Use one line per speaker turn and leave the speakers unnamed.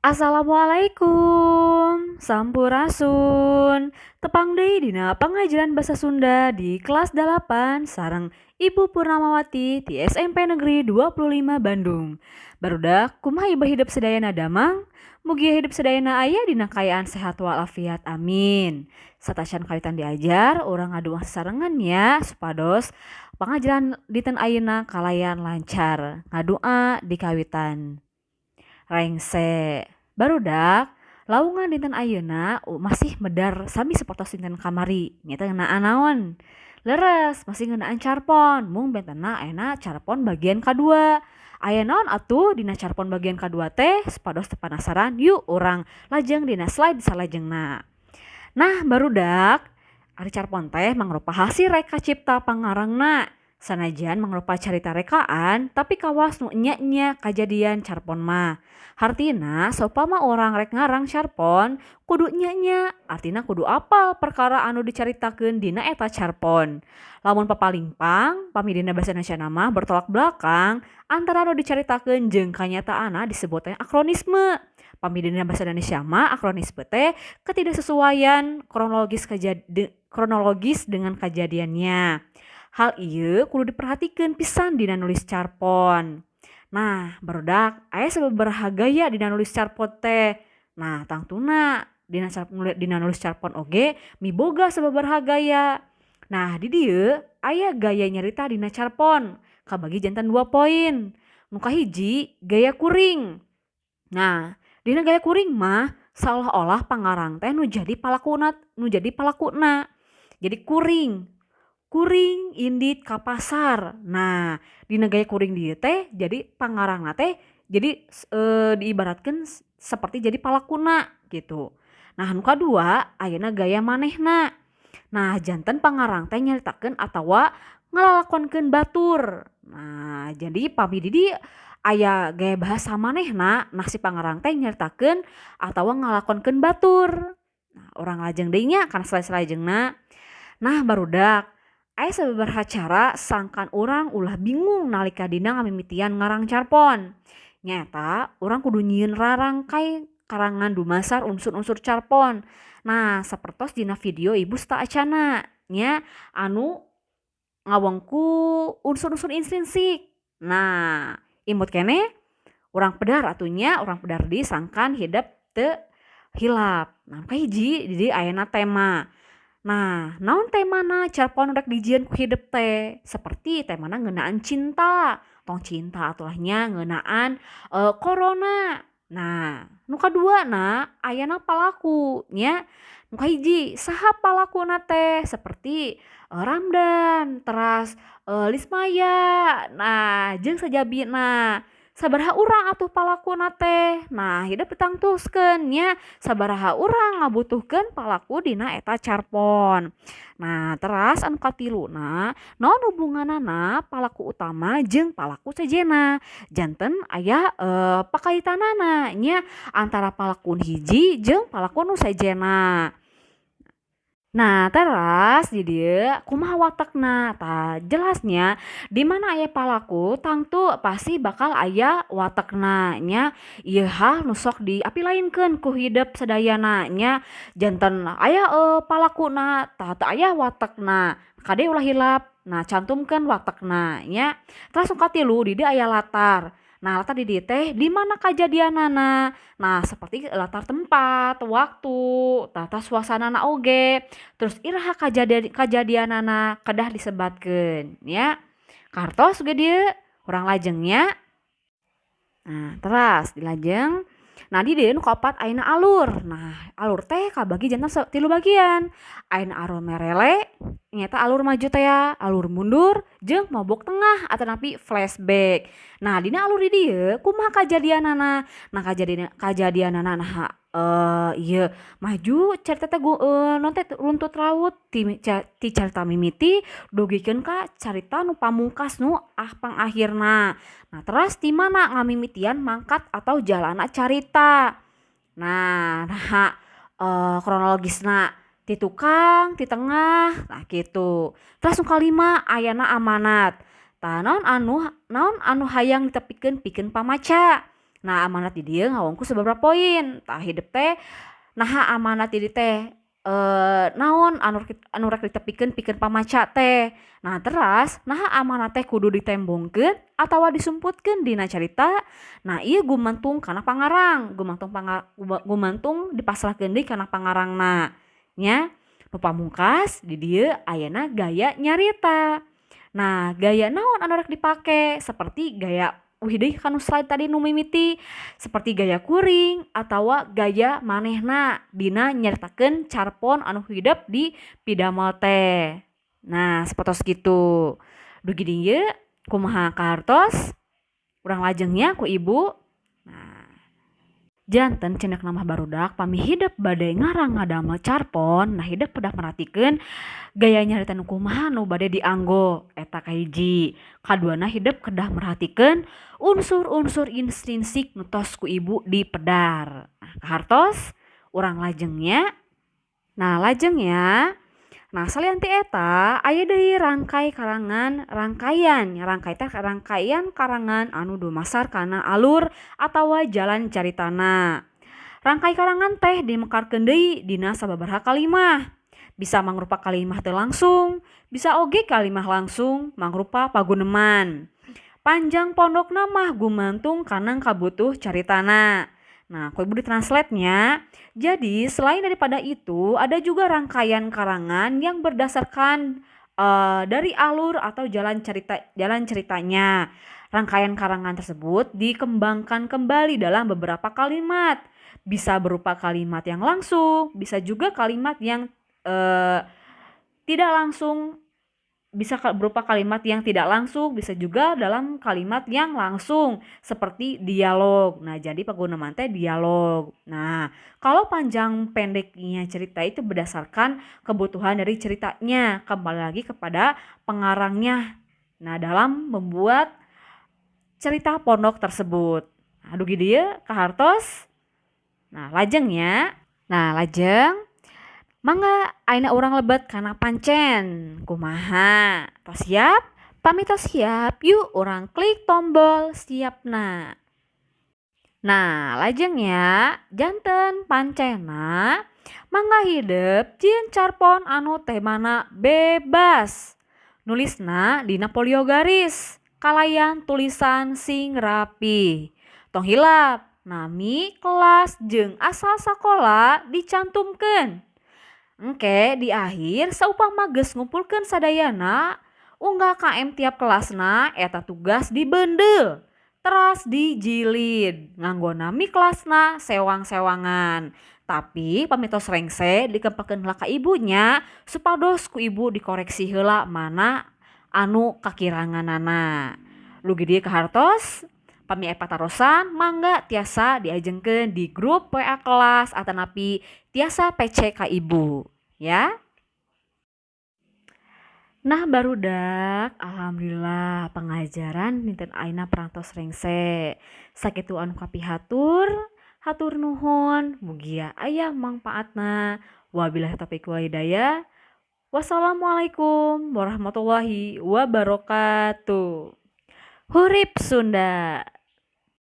Assalamualaikum, Sampurasun. Tepang deui dina pangajaran Basa Sunda di kelas 8 sareng Ibu Purnamawati ti SMP Negeri 25 Bandung. Barudak, kumaha ieu hidep sadayana damang? Mugia hidep sadayana aya dina kaayaan sehat walafiat, amin. Satacan kawitan diajar, urang ngadoa sasarengan nya supados pangajaran dinten ayeuna kalayan lancar. Ngadoa dikawitan. Rengse. Barudak, laungan dinten ayeuna masih medar sami sapertos dinten kamari, nyaeta ngeunaan naon? Leres, masih ngeunaan carpon, mung bentenna ayeuna carpon bagian kadua. Aya naon atuh dina carpon bagian kadua teh? Supados teu panasaran, yuk urang lajeng dina slide salajengna. Nah, barudak, ari carpon teh mangrupa hasil reka cipta pangarangna. Sanajan mangrupa carita rekaan, tapi kawas nu enya-enya kajadian carpon mah. Hartina saupama urang rek ngarang carpon kudu enya-enya, artina kudu apal perkara anu dicaritakeun dina eta carpon. Lamun papalingpang, pami dina basa Indonesia mah bertolak belakang antara nu dicaritakeun jeung kanyataanna disebut teh akronisme. Pami dina basa Indonesia mah akronisme teh ketidaksesuaian kronologis dengan kejadiannya. Hal ieu kudu diperhatikeun pisan dina nulis carpon. Nah, barudak, aya sababaraha gaya dina nulis carpon teh. Nah, tangtuna dina nulis carpon oge miboga sababaraha gaya. Nah, di dieu aya gaya nyarita dina carpon kabagi janten 2 poin. Nu kahiji gaya kuring. Nah, dina gaya kuring mah saolah-olah pangarang teh nu jadi palakuna, nu jadi palakuna. Jadi kuring. Kuring indit ka pasar. Nah, dina gaya kuring dieu teh jadi pangarangna teh jadi diibaratkeun seperti jadi palakuna gitu. Nah, nu kadua ayeuna gaya manehna. Nah, janten pangarang teh nyaritakeun atawa ngalalakonkeun batur. Nah, jadi pami di dieu aya gaya bahasa manehna, nah si pangarang teh nyaritakeun atawa ngalakonkeun batur. Nah, urang lajeng deui nya kana slide salajengna. Nah, barudak, aya sababaraha cara sangkan urang ulah bingung nalika dina ngamimitian ngarang carpon. Nyaeta urang kudu nyieun rarangkai karangan dumasar unsur-unsur carpon. Nah, sapertos dina video ibu sateuacanna nya anu ngawengku unsur-unsur intrinsik. Nah, imut keneh urang pedar atuh nya, urang pedar deui sangkan hidep teu hilap. Nah, kahiji di dieu ayana tema. Nah, naon temana carpon rek dijieun ku hidep teh? Seperti temana ngeunaan cinta, tong cinta atuh lah nya ngeunaan corona. Nah, nu kaduana ayana palaku nya. Nu kahiji saha palakuna teh? Seperti Ramdan, teras Lismaya, nah jeung sajabina. Sabaraha urang atuh palakuna teh? Nah, hidep ditangtuskeun nya sabaraha urang ngabutuhkeun palaku dina eta carpon. Nah, teras anu katiluna naon hubunganana palaku utama jeung palaku sejenna? Janten aya pakaitanana nya antara palaku hiji jeung palaku nu sejenna. Nah, teras di dieu kumaha watekna? Tah, jelasnya di mana aya palaku tangtu pasti bakal aya watekna nya. Ieu hal nu sok diapilainkeun ku hidep sadayana nya. Janten aya palakuna tah teu aya watekna. Kade ulah hilap, nah cantumkeun watekna nya. Teras nu katilu di dieu aya latar. Nah, latar di dieu teh di mana kajadianana. Nah, seperti latar tempat, waktu, tata suasanana oge. Terus iraha kajadianana kedah disebatkeun nya. Kartos ge dieu urang lajeng nya. Nah, teras dilajeng. Nah, di dieu nu kaopat ayana alur. Nah, alur teh kabagi janten tilu bagian. Ayana alur merele, nyaeta alur maju tea, alur mundur, jeung mabok tengah atanapi flashback. Nah, dina alur di dieu kumaha kajadianana? Nah, kajadianana naha ieu maju carita teh naon teh runtut raut ti carita mimiti dugikeun ka carita nu pamungkas nu pangakhirna. Nah, teras ti mana ngamimitian mangkat atau jalanna carita. Nah, naha kronologisna ti tukang, ti tengah, nah kitu. Teras nu kalima ayana amanat. Tah, naon anu hayang ditepikeun pikeun pamaca. Nah, amanat di dieu ngawongku sababaraha poin. Tah hidep teh naha amanat di dieu teh naon anu rek ditepikeun pikeun pamaca teh. Nah, teras naha amanat teh kudu ditembongkeun atawa disumputkeun dina carita. Nah, ieu gumantung kana pangarang, gumantung dipasrahkeun deui kana pangarangna nya. Nu pamungkas di dieu ayana gaya nyarita. Nah, gaya naon anu rek dipake seperti gaya uih deui kanu slide tadi nu mimiti seperti gaya kuring atawa gaya manehna dina nyaritakeun carpon anu hidep di pidamel teh. Nah, sapertos kitu. Dugi dieu kumaha kahartos? Urang lajeng nya ku ibu. Nah, janten cenah mah barudak pami hidep bade ngarang ngadamel carpon, nah hidep kedah merhatikeun gaya nyarita nu kumaha nu bade dianggo eta kahiji. Kaduana hidep kedah merhatikeun unsur-unsur intrinsik nu tos ku ibu dipedar. Nah, kahartos? Urang lajeng nya. Nah, lajeng nya. Nah, salian ti eta aya deui rangkai karangan rangkaian, rangkai teh rangkaian karangan anu dumasar kana alur atawa jalan caritana. Rangkai karangan teh dimekarkeun deui dina sababaraha kalimah. Bisa mangrupa kalimah teu langsung, bisa oge kalimah langsung mangrupa paguneman. Panjang pondokna mah gumantung kana kabutuh caritana. Nah, ku ibu ditranslate nya. Jadi, selain daripada itu, ada juga rangkaian karangan yang berdasarkan dari alur atau jalan ceritanya. Rangkaian karangan tersebut dikembangkan kembali dalam beberapa kalimat. Bisa berupa kalimat yang langsung, bisa juga kalimat yang tidak langsung, bisa berupa kalimat yang tidak langsung, bisa juga dalam kalimat yang langsung seperti dialog. Nah, jadi paguneman teh dialog. Nah, kalau panjang pendeknya cerita itu berdasarkan kebutuhan dari ceritanya, kembali lagi kepada pengarangnya. Nah, dalam membuat cerita pondok tersebut. Nah, dugi dieu kahartos. Nah, lajeng nya. Nah, lajeng mangga ayeuna urang lebet kana pancen. Kumaha? Tos siap? Pami tos siap, yuk urang klik tombol siapna. Nah, lajeng nya janten pancena mangga hidep jieun carpon anu temana bebas. Nulisna dina folio garis kalayan tulisan sing rapi. Tong hilap nami kelas jeung asal sakola dicantumkeun. Engke di akhir saupama geus ngumpulkeun sadayana unggal KM tiap kelasna eta tugas dibeundel teras dijilid nganggo nami kelasna sewang-sewangan. Tapi pami tos rengse dikempelkeun heula ka ibu nya supados ku ibu dikoreksi heula mana anu kakiranganana. Dugi dieu kahartos? Pami aya patarosan mangga tiasa diajengkeun di grup WA kelas atanapi tiasa PC ka ibu ya. Nah barudak, alhamdulillah pengajaran dinten ayeuna parantos rengse. Sakitu anu kapihatur, hatur nuhun, mugia aya mangpaatna. Wabillahi taufiq wal hidayah. Wassalamualaikum warahmatullahi wabarakatuh. Hurip Sunda.